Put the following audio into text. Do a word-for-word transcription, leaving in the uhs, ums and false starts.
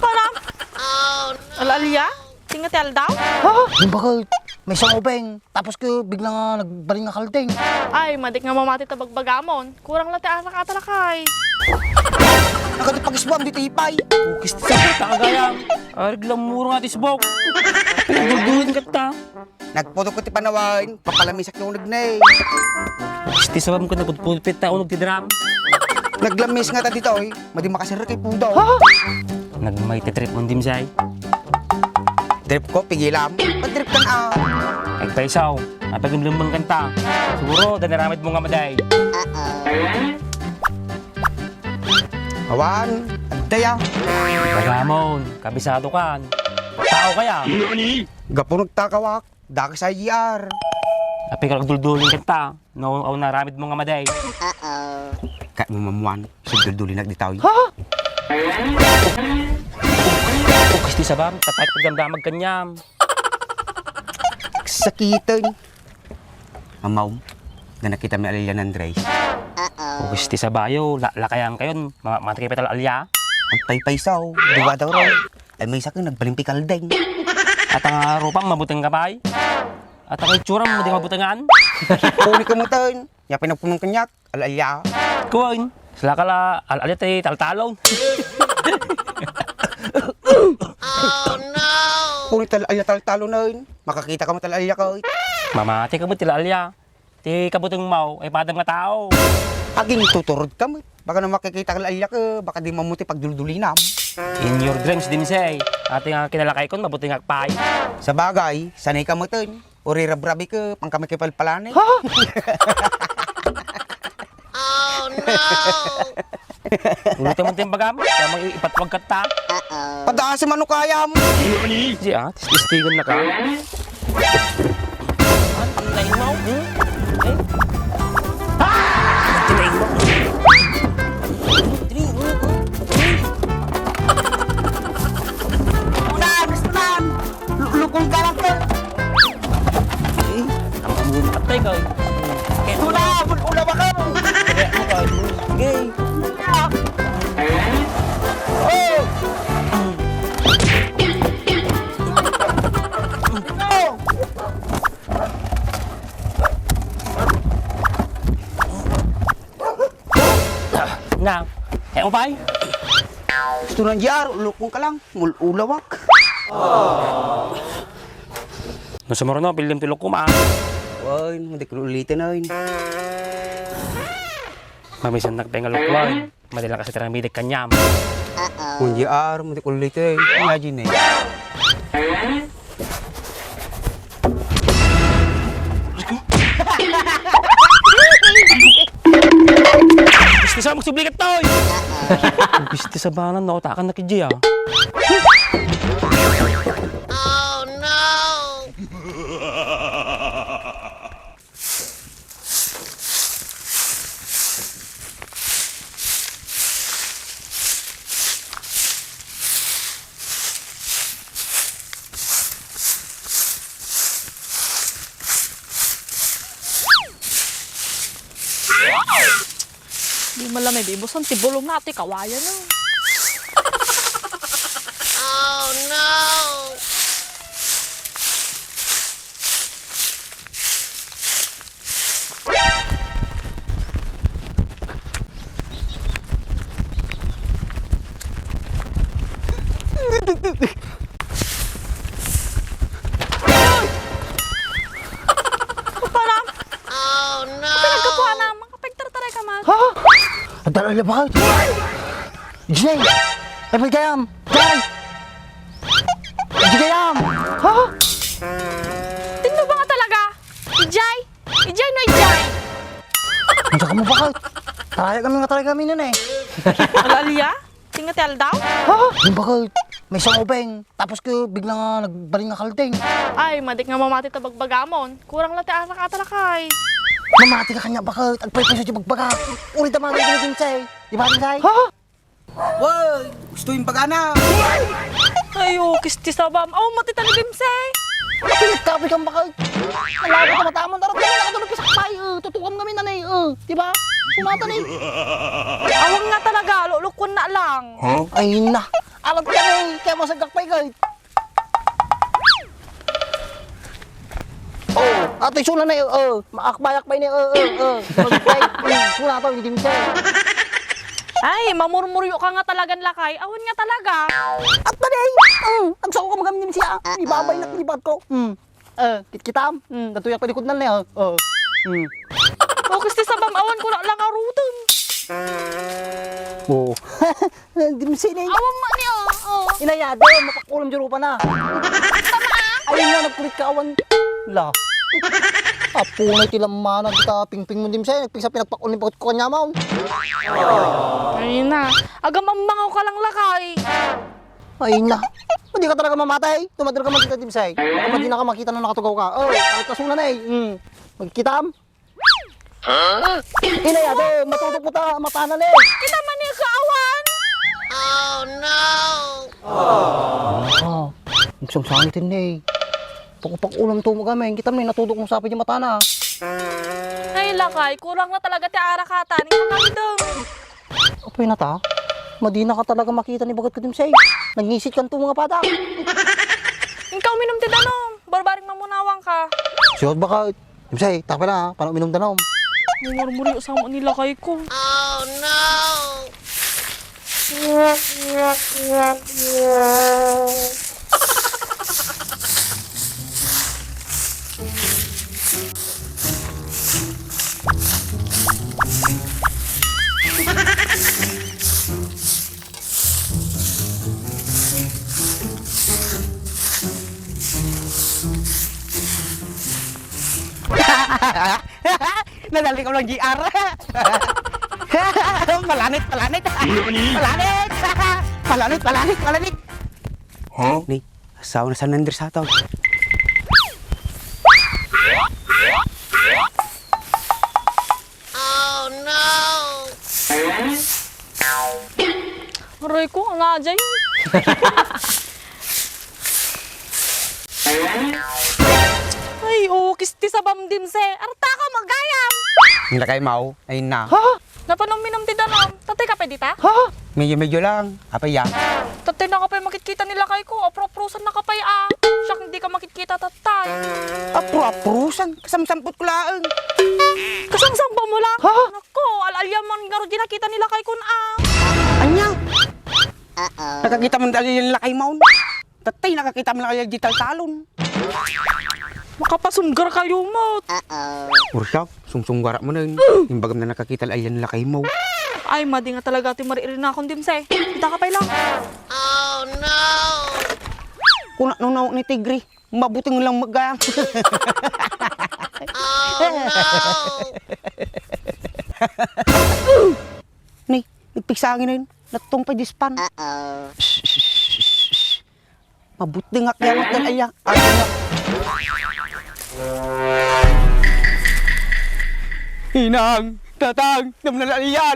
Para? Al-alia? Singa ti aldaw? Ha? Yung bakit? May isang ubeng. Tapos ko bigla nga nagbaling nga kaldeng. Ay, madik nga mamati ta bagbagamon. Kurang la ti arak a talakay. Nakadi pag-iswam ditoy ipay. Ukis ti sabong, tagayam. Arig lang muro nga ti sibok. Pinagduldulan ka ta. Nagputok ko ti panawen, papalamisak yung nagnay. Ukis ti sabam ko, nagputputpit ta, unog ti drum. Naglamis nga ta ditoy, madi makasirek ay pudaw. Nagmay ti trip mo, Dimsay. Trip ko, pigilam. Pag-trip kan a. Agpaisaw, napaglimlimbang kanta. Siguro, danaramid mo nga maday. Awan, agdaya. Bagamon, kabisado kan. Tao kaya? Gapu nagtakawak, dakes a I R. Apay ka nagdulduling kanta. No, awan naramid mo nga maday. Kat mo mamuan, sugdulduling nagditaw. Ha? Ukis ti sabam, tatay pagdamdamag kanyam. Sakiten. Amaw, na nakita mi alian Andres. Ukis ti sabayo, la-, lakayan kayon, ma-, matay kayo petal alia. Agpaypaysaw, duwa daw raw. Ay, may isa ko, nagbaling pikaldeng. At ang rupam, mabuteng ka pay? At ang itsuram, madi mabutengan? Puli ka mo taon. Ya pinagpunong kanyak, al-alya. Kuwan, sila ka la, al-alya ti taltalon. Oh, no! Puli tal-alya taltalon na yun. Makakita ka mo tal-alya ka, oy. Mamati ka mo ti al-alya. Ti kabuteng mo, ay padam nga tao. Aging tuturod ka mo. Baka na makikita ka al-alya ka, baka di mamuti pagduldulinam. In your dreams, Dimsay. Ati nga kinalakay kon, mabuti nga akpay. Sa bagay, sanay ka mo ton. Uri rabrabi ka, pangkami kay palpalani. Ha? Oh, no! Ulitan mo ti bagam, kaya mag-ipatwag ka ta. Padaasi man no kayam. Di ah, tistigan na ka. Ang lain mo? Hmm? Eh? Ang lain mo? Ulan! Ulan! Lu-, lukong ka lang ka. Eh, ang amun, atay ka. Kaya wala, wala ba ka? Kaya mo ka. Gay. Ah. Oh. Oh. Na, eh, upay? Gusto na, J R, ulokon ka lang, mul-, ulawak. No, sumurno, pilim ti ulok ko, ma. Wan, hindi ko ulitin, ay. Mamisan nagpengalok, wan. Madala ka sa tiramidek kanyam. Kun J R, hindi ko ulitin. Imagine, eh. Gusto sa magsubli ka, Toy! Gusto sa banan, nautakan na ki Jay, ah. Oh, no! Di man lang may bibusan ti bulong na ti kawayan, oh. Oh, no! Param? Oh, no! Pinagkapuanam, makapagtartaray ka man. Ha? Ang dalawa na ba? Jay! Ay, may gayam! Jay! Jay gayam! Ha? Tinlo ba nga talaga? Jay! Ijay no ijay? Ang saka mo bakit? Taraya kami nga taraya kami nun eh. Al-alia? Tinga ti aldaw? Ha? Yung bakit? May isang ubeng. Tapos ko bigla nga nagbaling nga kaldeng. Ay, madik nga mamati ta bagbagamon. Kurang la ti arak a talakay. Mamati ka kanya bakit? Agpaypay sa bagbaga. Uri ta mga ginagin sa'y. Di ba, Dinsay? Ha? Way, gusto yung pagana. Ay, oh, kisti sabam. Aw, mati ta ni Bimsay. Pinagkapi kang bakal. Malabo ta matamon. Tarot na nakatulog ka sa kapay. Eh, tutukam kami, nanay. Eh, di ba? Sumatan eh. Awan nga talaga, lulukuan na lang. Ay na. Alam ka na eh, kaya masagak pa ikay. Oh, atoy suna na eh. Oh, maakbay-akbay na eh. Oh, oh, oh. Magbay. Hmm, suna to, hindi mo siya. Ay, mamurmuryo ka nga talagan, lakay. Awan nga talaga. At na eh. Hmm, agsao ka magamit siya. Ibabay na kinibat ko. Hmm. Eh, kitkitam? Hmm, natuyak pa likod na niya. Oh. Hmm. Oh, kasti sabam awan ko na lang arutan. Oh. Di mo sinin. Awan man niya. Oh. Inayado, mapakulam di rupa na. Ayun nga, nagkulit ka awan. La. Apo na iti lamana, kita pingping mo, di mo sinin. Nagpingsa pinagpakul ni bakit ko kanya maun. Ay na. Agam ammangaw ka lang, lakay. Ay na. Hindi ka talaga mamatay. Tumagal ka man dita, Dimsay. Baka di na ka makita na nakatugaw ka. Oh, ay, kasuna na eh. Hmm. Magkitam? Inay, ado, matudok mo ta, matanan eh. Kita man ni kaawan. Oh, no. Oh, nagsangsangitin na eh. Pakupak ulam to mo gamin. Kita man eh, natudok mo sa api di matana. Ay, lakay, kulang na talaga ti arakatan. Ikaw kami dong. Apoy na ta? Madina ka talaga makita ni bagat ka, Dimsay. Nangisit kanto mga padak. Inka uminum ti danum. Barbaring mamunawang ka. Siyot baka, Dimsay, tapay na, ha? Paano uminum danum? Mumurmuri sa mo ni lakay ko. Oh, no! Nadali ko lang G R. Palanit, palanit. Palanit. Palanit, palanit, palanit. Huh? Ni, asawa na sa Nandres ato. Oh, no! Aray ko, ang ajay. Ay, ukis ti sabam, Dimse. Arta ka, magayam. Ang lakay mo, ay na. Ha? Napan uminum ti danum? Tatay ka pay dita? Ha? Medyo-medyo lang. Apay ya? Tatay na ka pay makitkita ni lakay ko. Apro-aprosan na ka pay, ah. Siak, hindi ka makitkita, tatay. Apro-aprosan? Kasamsampot ko laeng. Kasamsampo mo lang? Ha? Nako, al-alyam man nga rod nakita ni lakay ko, ah. Anya? Nakakita man dali yung lakay mo. Tatay, nakakita man lang digital talon. Makapasunggar kayo, mot. Ursak, sungsunggarak mo nun. Imbagam na nakakita lang yan lakay mo. Ay, madi nga talaga ti mariirinakon, Dimse. Kita ka pay lang. Oh, no! Kuna nunawak ni Tigre, mabuteng lang maga. Oh, no! Ni, nagpigsangin na yun. Natong pa dispan. Uh-oh. Mabuteng nga kaya mo tan aya. Inang, tatang, namnalalian.